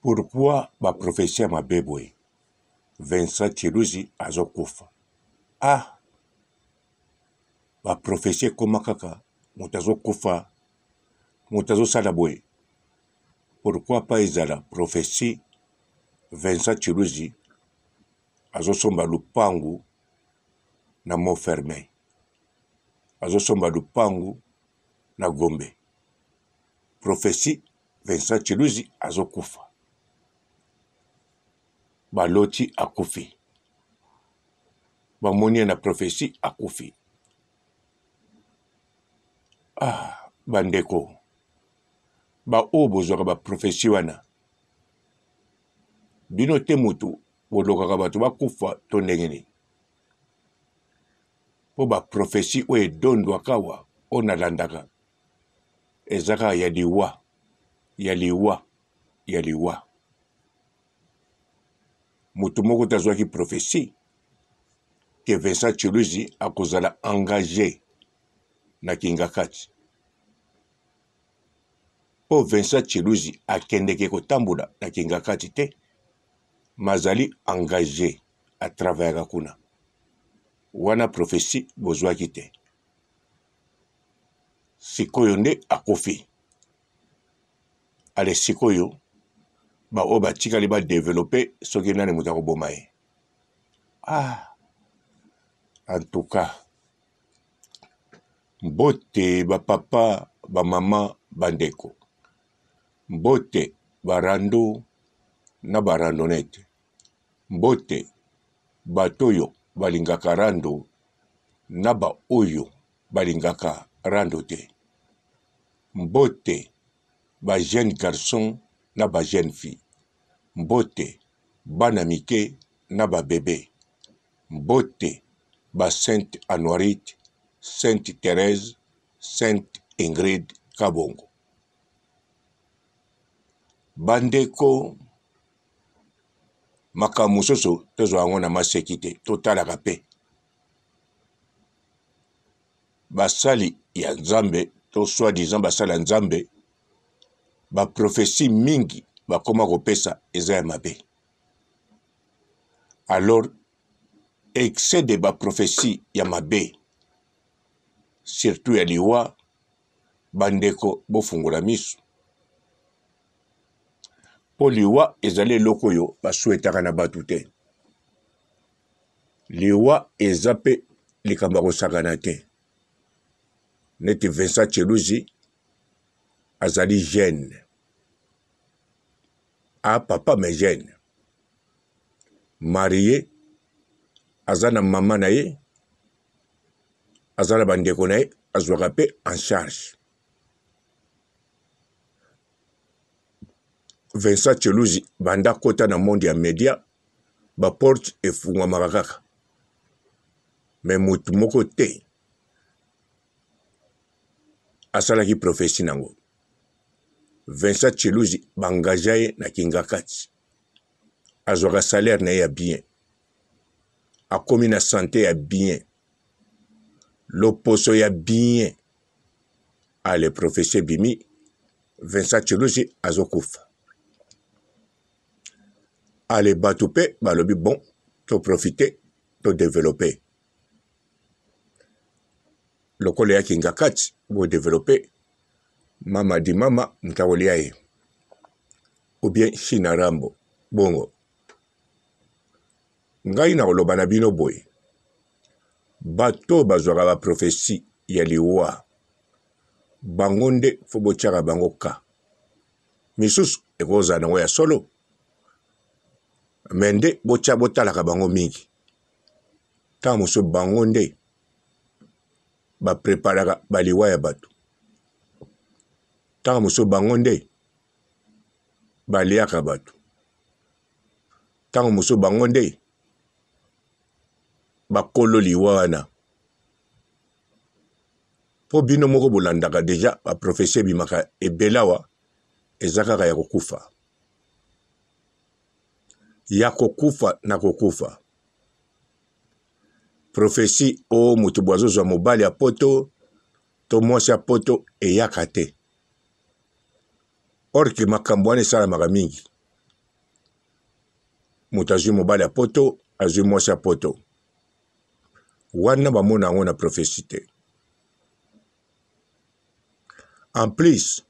Pourquoi ba prophetie ya mabe boye? Vincent Tshiluzi azo kufa. Ah! Ba prophetie ekoma kaka moto azo kufa, moto azo sala boye. Pourquoi pas ezala prophetie Vincent Tshiluzi azo somba lupangu na Montfermeil. Azo somba lupangu na Gombe. Prophetie Vincent Tshiluizi azo kufa. Baloti akufi. Bamoni ye na prophetie akufi. Ah, bandeko baoyo bozwaka ba prophetie wana bino te mutu bolokaka bato bakufa to ndenge nini? Mpo ba prophetie oyo edondwaka awa oyo nalandaka eza kaka ya liwa ya liwa ya liwa. Moto moko te azwaki prophetie que Vincent Tshiluizi akozala engage na Kingakati. Mpo Vincent Tshiluizi akendeke kotambola na Kingakati te, mazali engage atravayaka kuna. Wana prophetie bozwaki te. Sikoyo nde akufi. Ale sikoyo ba oyo batikali ba developper soki nani moto akoboma ye. Ah, en tout cas mbote ba papa ba mama ba ndeko mbote ba rando na ba randonnette mbote bato oyo balingaka rando na ba oyo balingaka rando te. Mbote ba jeunes garçons na ba jeunes filles. Mbote bana mike na ba bebes. Mbote ba Sainte Anuarite, Sainte Therèse, Sainte Ingrid Kabongo. Bandeko, makambo mosusu tozwa yango na maseki te, totalaka mpe. Basali ya Nzambe to soit disant basali ya Nzambe ba prophetie mingi bakoma kopesa eza ya mabe. Alors excès de ba prophetie ya mabe surtout ya liwa, bandeko bofungola miso mpo liwa ezali eloko oyo basuetaka na bato te. Liwa eza pe likambo ya kosakana te. Neti Vincent Tshiluzi azali jeune. Ah papa mais jeune. Marie aza na mama na ye, aza na bandeko na ye, azwaka pe en charge. Vincent Tshiluzi banda akota na monde ya media ba porte efungwamaka kaka mais mutu moko te asalaki prophetie nango. Vincent Tshiluzi ba engagea ye na Kingakati, azwaka salaire na ye ya bien, akomi na sante ya bien, loposo ya bien. Ale prophetie ebimi, Vincent Tshiluzi azokufa. Ale bato pe balobi bon to profiter to developper lokola ya Kingakati bo developper mama di mama moto akolia ye ou bien China Rambo bongo ngai nakoloba na bino boye bato oyo bazwaka ba prophetie ya liwa bango nde fo botiaka bango ka misusu ekozala nango ya solo me nde botya botalaka bango mingi ntango mosusu bango nde bapreparaka baliwa ya bato ntango mosusu bango nde baliaka bato ntango mosusu bango nde bakolo liwa wana Po bino moko bolandaka dejà ba prophetie ebimaka ebele awa eza kaka ya kokufa. Ya kokufa na kokufa. Prophetie o oh, moto bo azozwa mobali ya poto to mwasi ya poto eyaka te. Or que makambo wana esalamaka mingi. Moto azwi mobali ya poto, azwi mwasi ya poto. Wana bamona yango na prophetie te. En plus,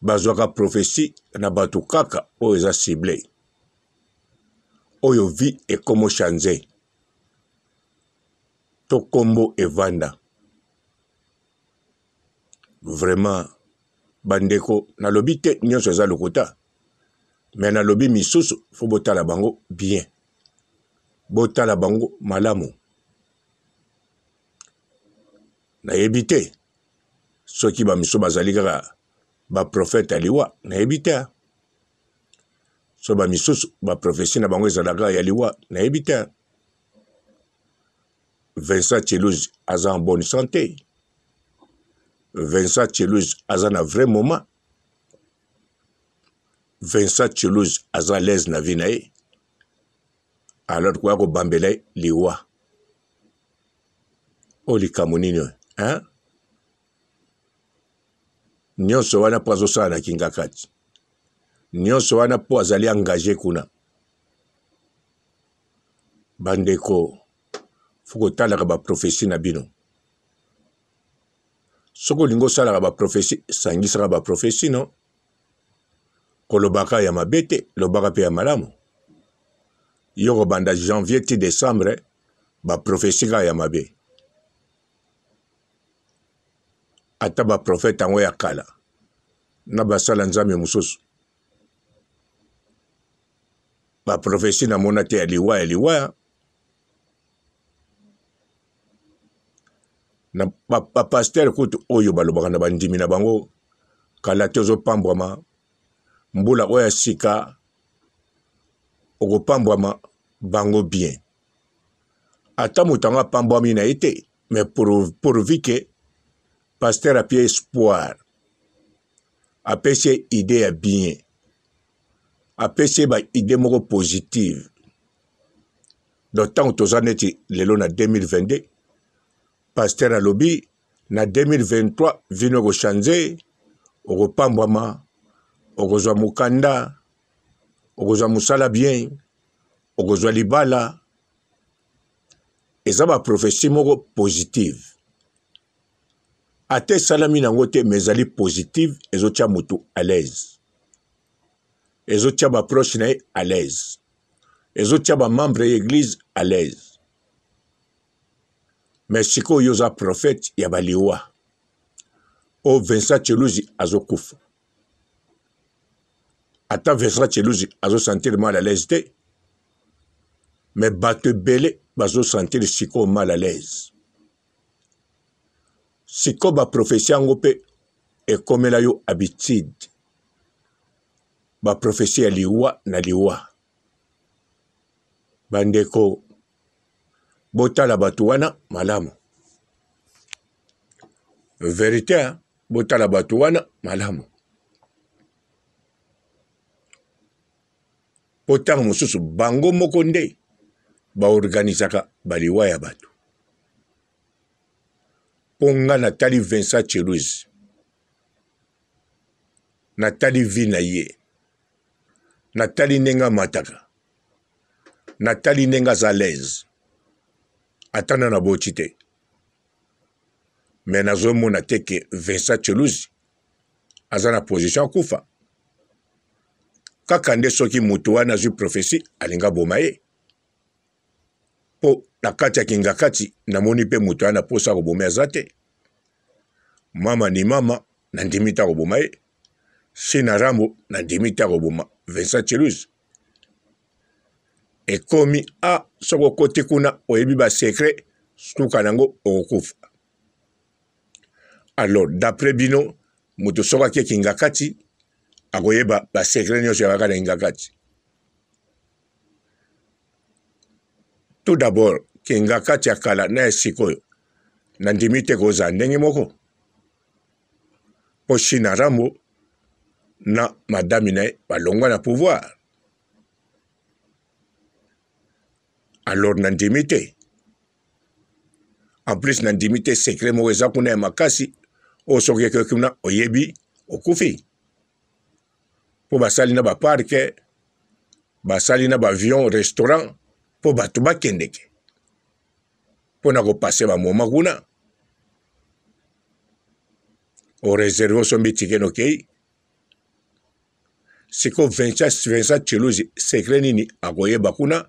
bazwaka prophetie na bato kaka oyo eza cible. Oyo vie ekomo change. To kombo evanda. Vraiment bandeko nalobi te nyonso eza lokuta mais nalobi misusu fo botala bango bien botala bango malamu nayebi te soki bamisusu bazali kaka baprofete ya liwa nayebi te so bamisusu baprofesi na bango ezalaka ya liwa nayebi te Vincent Tshiluzi aza en bonne santé. Vincent Tshiluzi aza na vrai moment. Vincent Tshiluzi aza à l'aise na vie na ye. Alors koya kobambela ye liwa. Oyo likambo nini oyo? Hein? Nyonso wana mpo azosala na Kingakati. Nyonso wana mpo azali engage kuna. Bandeko, fo kotalaka ba prophetie na bino. Soki olingi osalaka ba prophetie, sangisaka ba prophetie no. Kolobaka ya mabe te, lobaka pe ya malamu. Yo kobanda janvier ti decembre, ba prophetie kaka ya mabe. Ata ba prophète yango ya kala na basala Nzambe mosusu ba prophetie na mona te ya liwa ya liwa na ba pasteur kutu oyo balobaka na bandimi na bango kala te ozopambwama mbula oyo ya sika okopambwama bango bien ata moto yango apambwami na ye te mais pourvu que pasteur apie espoir apesi ye idee ya bien apesi ye ba idee moko positive donc ntango toza neti lelo na 2022 pasteur alobi na 2023 vino ekochange okopambwama okozwa mokanda okozwa mosala bien okozwa libala eza baprofesi moko positive ata esalami nango te mais ezali positive ezotia motu à l'aise ezotia baproche na ye à l'aise ezotia bamembre ya eglise à l'aise mais sikoyo yo oza prophète ya baliwa oyo Vincent Tshiluzi azokufa ata Vincent Tshiluzi azosentir mal à l'aise te mais bato ebele bazosentir sikoyo mal à l'aise Sikoyo ba prophetie yango pe ekomela yo habitude. Ba prophetie ya liwa na liwa. Ba ndeko botala bato wana malamu. Verite hein? Botala bato wana malamu. Po ntango mosusu bango moko nde baorganisaka baliwa ya bato. Mpo nga natali Vincent Tshiluizi, natali vie na ye, natali ndenge amataka, natali ndenge aza à l'aise, ata nanu aboti te, mais nazomona te que Vincent Tshiluizi aza na position akufa. Kaka nde soki moto wana azwi prophetie alingi aboma ye. mpo na kati ya kingakati namoni mpe moto aya na mposa ya koboma aza te mama ni mama nandimi te akoboma ye sina rambo nandimi te akoboma Vincent Tshiluizi ekomi a soki okoti kuna oyebi ba secret suka nango okokufa alors d'après bino moto soki ake kingakati akoyeba ba secret nyonso yakaka na kingakati Tout d'abord kingakati ya kala na ya sikoyo nandimi te kozala ndenge moko mpo Shina Rambo na madame na ye balongwa na pouvoir alors nandimi te en plus nandimi te secret moko eza kuna ya makasi oyo soki ekeki kuna oyebi okufi mpo basali na baparke. Basali na baavion restaurant mpo bato bakendeke mpo na kopase bamoma kuna. Oreserve osombi tike nokei. Sikoyo Vincent Tshiluzi secret nini akoyeba kuna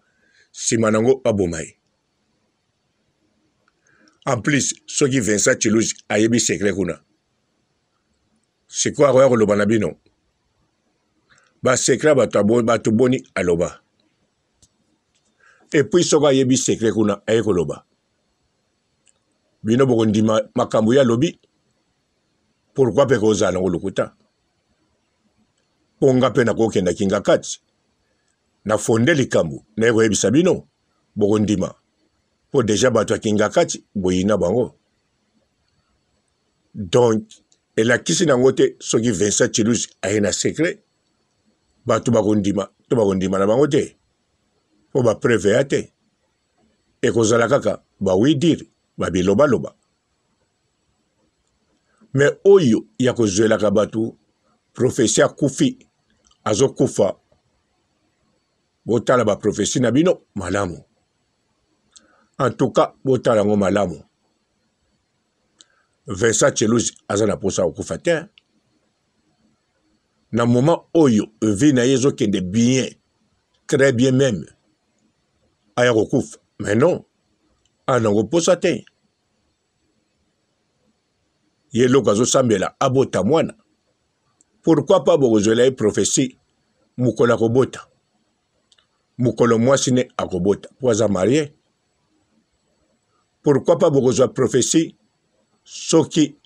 nsima nango baboma ye. En plus soki Vincent Tshiluzi ayebi secret kuna sikoyo akoya koloba na bino ba secret bato bato boni aloba. Et puis soki ayebi secret kuna aye koloba bino bokondima makambo ye alobi pourquoi mpe kozala nango lokuta mpo nga mpe nakokenda kingakati na fonde likambo naye koyebisa bino bokondima mpo deja bato ya kingakati boyina bango donc elakisi nango te soki Vincent Tshiluzi aye na secret bato bakondima to bakondima na bango te mpo ba preuve ya te ekozala kaka ba oui dire ba bilobaloba me oyo ya kozwelaka bato prophetie akufi azokufa botala ba prophetie na bino malamu en tout cas botala yango malamu Vincent Tshiluzi aza na posa kokufa te na moment oyo vie na ye ezokende bien très bien meme aya kokufa mais non anango posa te ye eloko azosambela abota mwana pourquoi pas bokozwela ye prophetie mokolo akobota mokolo mwasi ne akobota mpo aza marie pourquoi pas bokozwa prophetie soki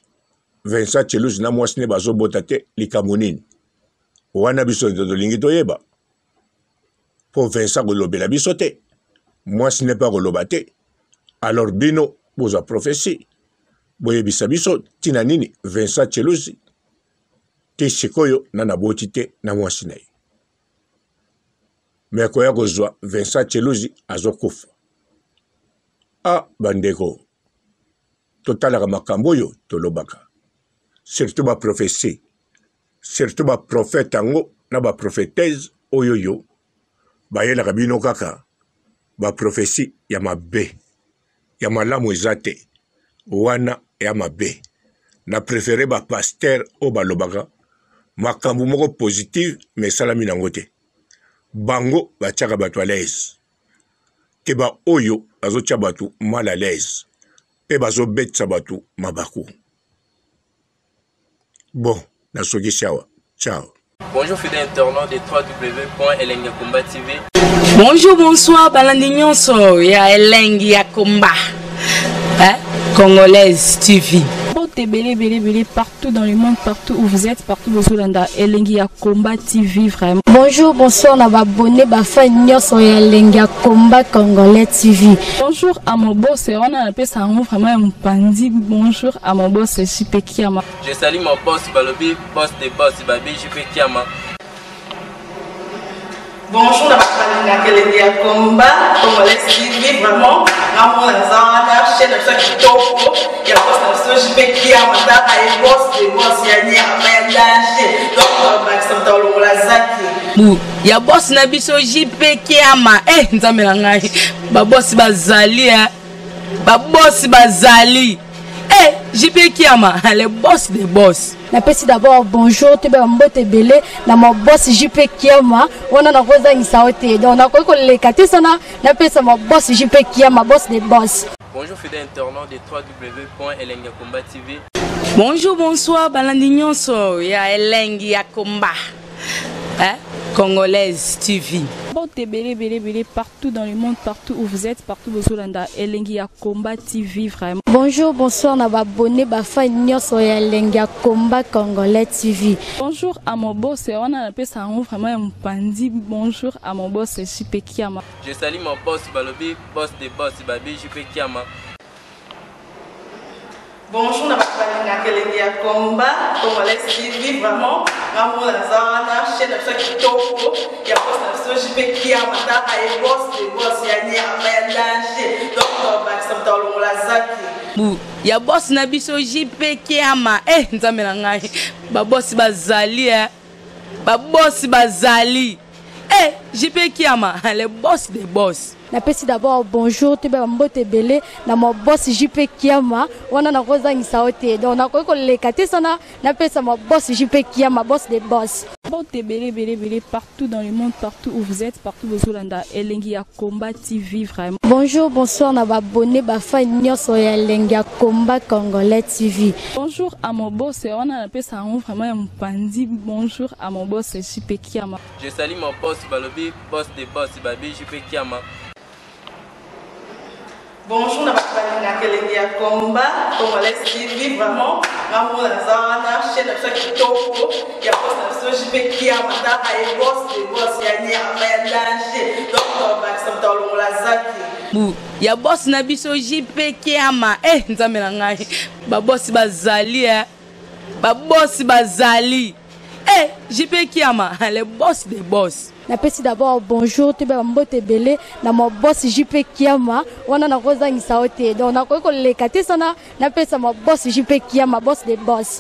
Vincent Tshiluzi na mwasi ne bazobota te likambo nini wana biso tolingi toyeba mpo Vincent kolobela biso te mwasi ne mpe akoloba te alors bino bozwa prophetie boyebisa biso ntina nini Vincent Tshiluzi te sikoyo na naboti te na mwasi na ye me koya kozwa Vincent Tshiluzi azokufa ah bandeko totalaka makambo oyo tolobaka surtout ba prophetie surtout ba prophète yango na ba prophétese oyo yo bayelaka bino kaka ba prophetie ya mabe ya malamu eza te wana ya mabe na prefere ba pasteur oyo balobaka makambo moko positive mais esalami nango te bango batiaka bato à l'aise te ba oyo bazotia bato mal à l'aise mpe bazobetisa bato mabaku bon nasukisi awa ciao. Bonjour fidèles internautes de www.elengiyakomba TV. Bonjour, bonsoir, balandi nyonso ya Elengi ya Komba. Hein? Congolaise TV. Mbote ebele ebele ebele partout dans le monde, partout où vous êtes, partout bozolanda Elengi ya Combat TV vraiment. Bonjour, bonsoir na ba abonné ba fan nyonso ya Elengi ya Combat Congolais TV. Bonjour à mon boss, wana napesa yango vraiment ya mopanzi. Bonjour à mon boss JP Kiama. Je salue mon boss balobi boss de boss babi JP Kiama. Bonjour na bato balingaka elengi ya combat congolais TV vraiment ngamona naza wana chaîne na biso ya kitoko ya boss na biso JP Kiama tala ye boss de boss ya nyama ya danger donc bakisa moto alongola zaki bu ya boss na biso JP Kiama eh nzambe na ngai ba boss bazali eh ba boss bazali eh JP Kiama le boss de boss. Napesi d'abord bonjour toyeba mbote ebele na ma boss JP Kiama wana nakozangisa yo te donc nakoki koleka te sana napesa ma boss JP Kiama boss de boss. Bonjour fidèles internautes de www.elengiyakomba TV. Bonjour, bonsoir, balandi nyonso ya Elengi ya Komba. Hein? Congolaise TV. Mbote ebele ebele ebele partout dans le monde, partout où vous êtes, partout bozolanda Elengi ya Combat TV vraiment. Bonjour, bonsoir na ba abonné ba fan nyonso ya Elengi ya Combat Congolais TV. Bonjour à mon boss, wana napesa yango vraiment ya mopanzi. Bonjour à mon boss JP Kiama. Je salue mon boss balobi boss de boss babi JP Kiama. Bonjour na bato balingaka elengi ya combat congolais TV vraiment ngamona naza wana chaîne na biso ya kitoko ya boss na biso JP Kiama tala ye boss de boss ya nyama ya danger donc bakisa moto alongola zaki bu ya boss na biso JP Kiama eh nzambe na ngai ba boss bazali eh ba boss bazali. Eh, JP Kiama, le boss des boss. Napesi d'abord bonjour, toyeba bambote ebele na ma boss JP Kiama. Wana nakozangisa yo te, donc nakoki koleka te sana napesa ma boss JP Kiama, boss des boss. Mbote ebele ebele ebele partout dans le monde, partout où vous êtes, partout bozolanda Elengi ya Combat TV vraiment. Bonjour, bonsoir na baabonné, bafan nyonso ya Elengi ya Combat Congolais TV. Bonjour à mon boss, wana napesa yango vraiment ya mopanzi. Bonjour à mon boss JP Kiama. Je salue mon boss balobi, boss de boss babi JP Kiama. Bonjour na bato balingaka Elengi ya Combat Congolais TV, vraiment nga mona naza wana, chaîne na biso ya kitoko ya boss na biso JP Kiama. Taka ye, boss de boss ya nyama ya danger, donc tobakisa moto alongola zaki. Bu ya boss na biso JP Kiama. Eh, nzambe na ngai, babosi bazali, eh. Babosi bazali. Eh, JP Kiama, le boss des boss. Napesi d'abord bonjour, toyeba bambote ebele na ma boss JP Kiama. Wana nakozangisa yo te, donc nakoki koleka te sana napesa ma boss JP Kiama, boss des boss.